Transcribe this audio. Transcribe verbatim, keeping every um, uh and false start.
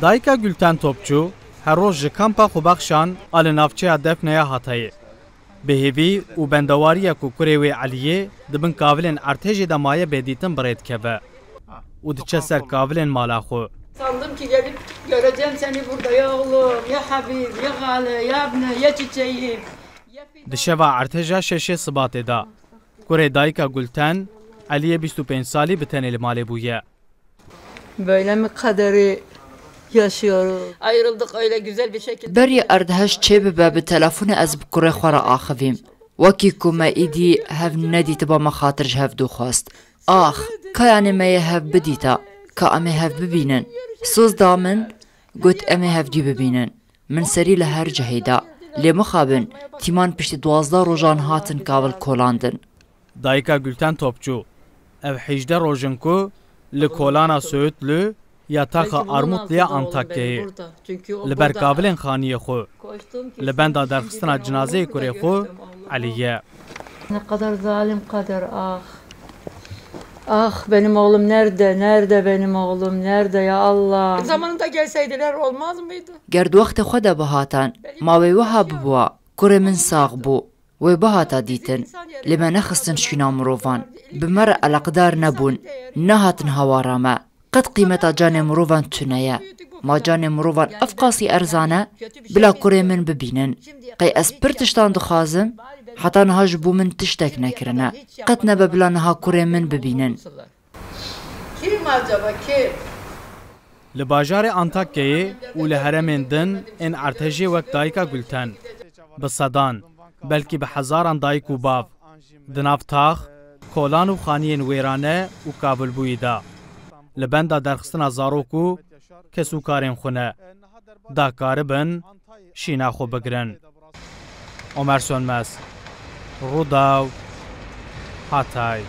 Dayika Gülten Topçu her roj ji kampa Xubaxşan a li navçeya Defneya Hatayê. Bi hêvî û bendewariya ku kurê wê Eliyê di bin kavilên erdhejê de maye bê dîtin bi rê dikeve û diçe ser kavilên mala xwe. Sandım ki gelip göreceğim seni burada ya oğlum, ya Habib, ya Gale, ya Abne, ya çiçeğim. Di şeva erdheja şeşê Sibatê de kurê dayika Gülten, Eliyê bîst û pênc salî bi tenê li malê bûye. Böyle mi kaderi yaşıyoruz? Ayrıldık öyle güzel bir şekilde. Berî erdhej çêbibe bi telefonê ez bi kurê xwe re axivîm. Wekî ku me îdî hev nedîtiba me xatir ji hev dû xwest. Ax, ka yanê me yê hev bidîta, ka em ê hev bibînin. Soz da min, got em ê hevdî bibînin. Min serî li her cihê da. Lê mixabin, tîman piştî duwazdeh rojan hatin kavil kolandin. Dayika Gülten Topçu, ev hejdeh roj in ku li kolana Söğütlü ya taxa Armutluya Antakyayê, li ber kavilên xaniyê xwe, li benda derxistina cinazeyê kurê xwe Elî ye. Ne kadar zalim kader, ah. Ah, benim oğlum nerede? Nerede benim oğlum? Nerede ya Allah? Zamanında gelseydiler olmaz mıydı? Ger di wextê xwe de bihatan, ma wê wiha bibûa, kurê min sax bû. Wê bihata dîtin, lê me nexistin şûna mirovan. Bi me re eleqdar nebûn, nehatin hawara me. Qet qîmeta canê mirovan tune ye. Ma canê mirovan ev qasî erzan e, bila kurê min bibînin. Qey ez pir tiştan dixwazim, heta niha ji bo min tiştek nekirine. Qet nebe bila niha kurê min bibînin. Kim acaba, kim? Li bajarê Antakyayê û li herêmên din ên erdhejê wek dayika Gülten, bi sedan, belkî bi hezaran dayik û bav, di nav tax, kolan û xaniyên wêrane û kavilbûyî de, li benda derxistina zarok û kesûkarên xwe ne, da karibin şîna xwe bigirin. Omer Sönmez, Rûdaw, Hatay.